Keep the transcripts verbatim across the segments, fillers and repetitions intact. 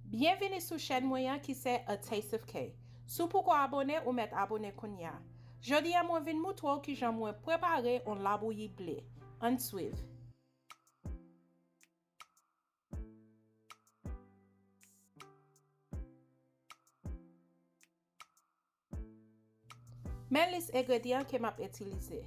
Byenvini sou chèn mwen an ki se A Taste of K. Si w poko abone, ou mèt abone kounye a. Jodi a mwen vin moutre w kijan mwen prepare yon labouyi ble. Ann swiv. Men lis engredyan ke m ap itilize: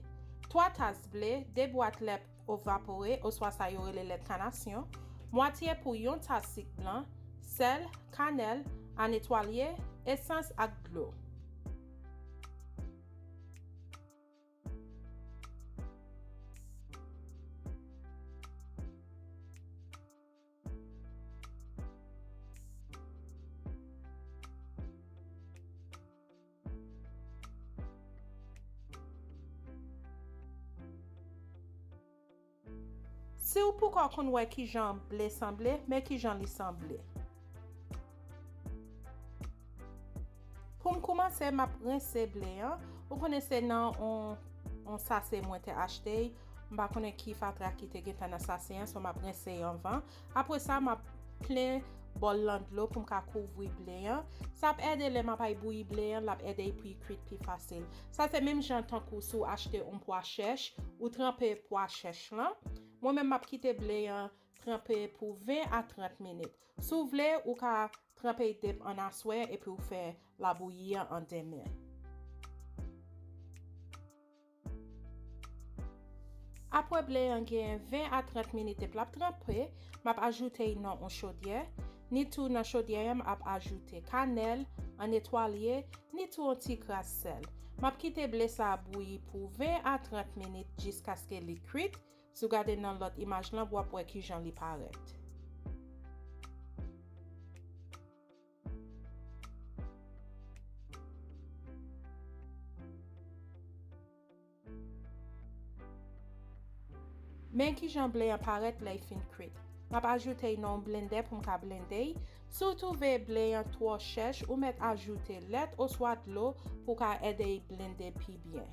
twa tas ble, de bwat lèt evapore oswa sa yo rele lèt kanasyon, mwatye pou yon tas sik blan, sèl, kanèl, anetwalye, esans ak dlo. Si w poko konn wè kijan ble sanble, men kijan li sanble. Pou m koumanse, m ap rense ble an. Ou konnen se nan on, on sase mwen te achte. M pa konnen ki fatra ki te gentan nan sase an, so m ap rense anvan. Apre sa, m ap plen bòl lan dlo pou m ka kouvri ble an. Sa ap ede lè m ap al bouyi ble an, l ap ede l pou l kwit pi fasil. Sa se menm jan tankou si w achte yon pwa chèch, ou tranpe pwa chèch lan. Mwen menm, m ap kite ble an tranpe pou ven a trant minit. Si w vle, ou ka tranpe l depi ann aswè epi w fè labouyi an an demen. Apre ble an gen ven a trant minit depi l ap tranpe, m ap ajoute l nan yon chodyè. Ni tou nan chodyè an, m ap ajoute kanèl, annetwalye, ni tou yon ti kras sèl. M ap kite ble sa a bouyi pou ven a trant minit jiskaske li kwit. Si w gade nan lòt imaj lan, w ap wè kijan li parèt. Men kijan ble an parèt lè l fin kwit. M ap ajoute l nan yon blendè pou m ka blende l. Si w twouve ble an twò chèch, ou mèt ajoute lèt oswa dlo pou w ka ede l blende pi byen.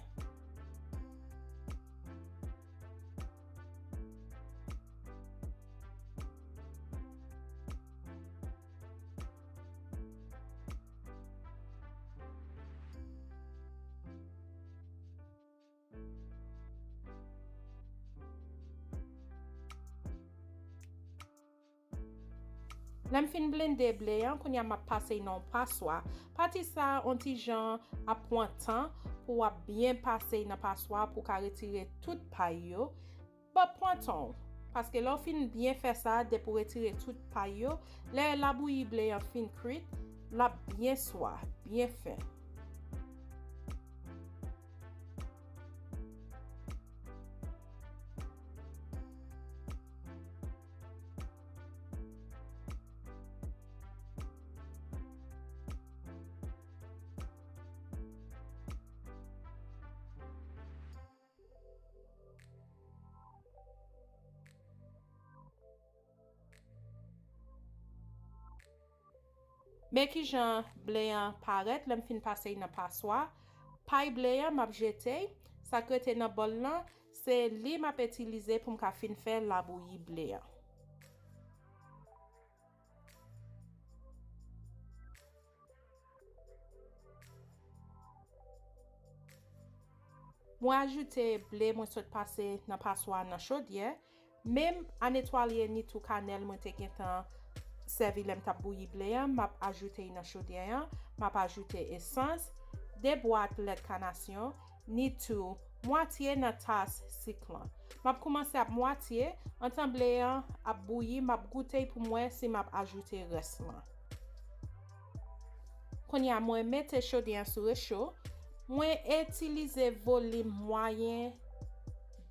Lè m fin blende ble an, kounye a m ap pase l nan yon paswa. Pati sa a, yon ti jan ap pran tan pou w ap byen pase l nan paswa pou w ka retire tout pay yo. Bon, pran tan w, paske lè w fin byen fè sa, depi w retire tout pay yo, lè labouyi ble an fin kwit, l ap byen swa, byen fen. Men kijan ble an parèt lè m fin pase l nan paswa. Pay ble an, m ap jete l. Sa k rete nan bòl lan, se li m ap itilize pou m ka fin fè labouyi ble an. Mwen ajoute ble mwen sot pase nan paswa nan chodyè. Menm annetwalye ni tou kanèl mwen te gentan sèvi lè m t ap bouyi ble an, m ap ajoute l nan chodyè an. M ap ajoute esans, de bwat lèt kanasyon, ni tou mwatye nan tas sik lan. M ap koumanse ap mwatye, antan ble an ap bouyi, m ap goute pou m wè si m ap ajoute rès lan. Kounye a, mwen mete chodyè an sou recho. Mwen itilize volim mwayen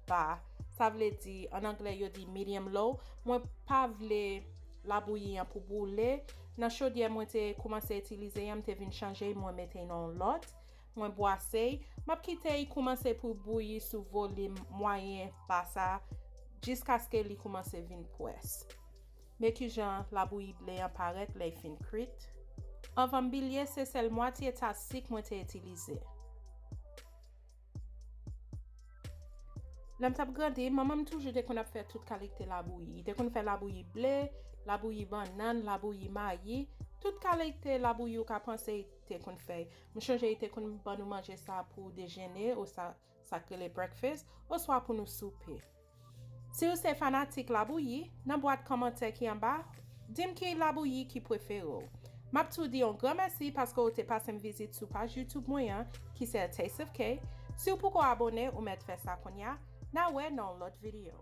ba. Sa vle di, an anglè, yo di medium low. Mwen pa vle labouyi an pou boule. Nan chodyè mwen te koumanse itilize an, m te vin chanje, mwen mete nan yon lòt. Mwen bwase l. M ap kite l koumanse pou bouyi sou volim mwayen ba sa jiskaske li koumanse vin pwès. Men kijan labouyi ble an parèt lè l fin kwit. Anvan m bliye, se sèl mwatye tas sik mwen te itilize. Lè m t ap grandi, manman m toujou te konn ap fè tout kalite labouyi. Li te konn fè labouyi ble, labouyi bannann, labouyi mayi, tout kalite labouyi ou ka panse li te konn fè. M chonje li te konn ban nou manje sa pou dejene ou sa, sa k rele breakfast, oswa pou nou soupe. Si w se fanatik labouyi, nan bwat kòmantè ki anba, di m ki labouyi ki prefere w. M ap tou di yon gran mèsi paske w te pase m vizit sou paj YouTube mwen an, ki se A Taste of K. Si w poko abone, ou mèt fè sa kounye a. N a wè nan yon lòt videyo.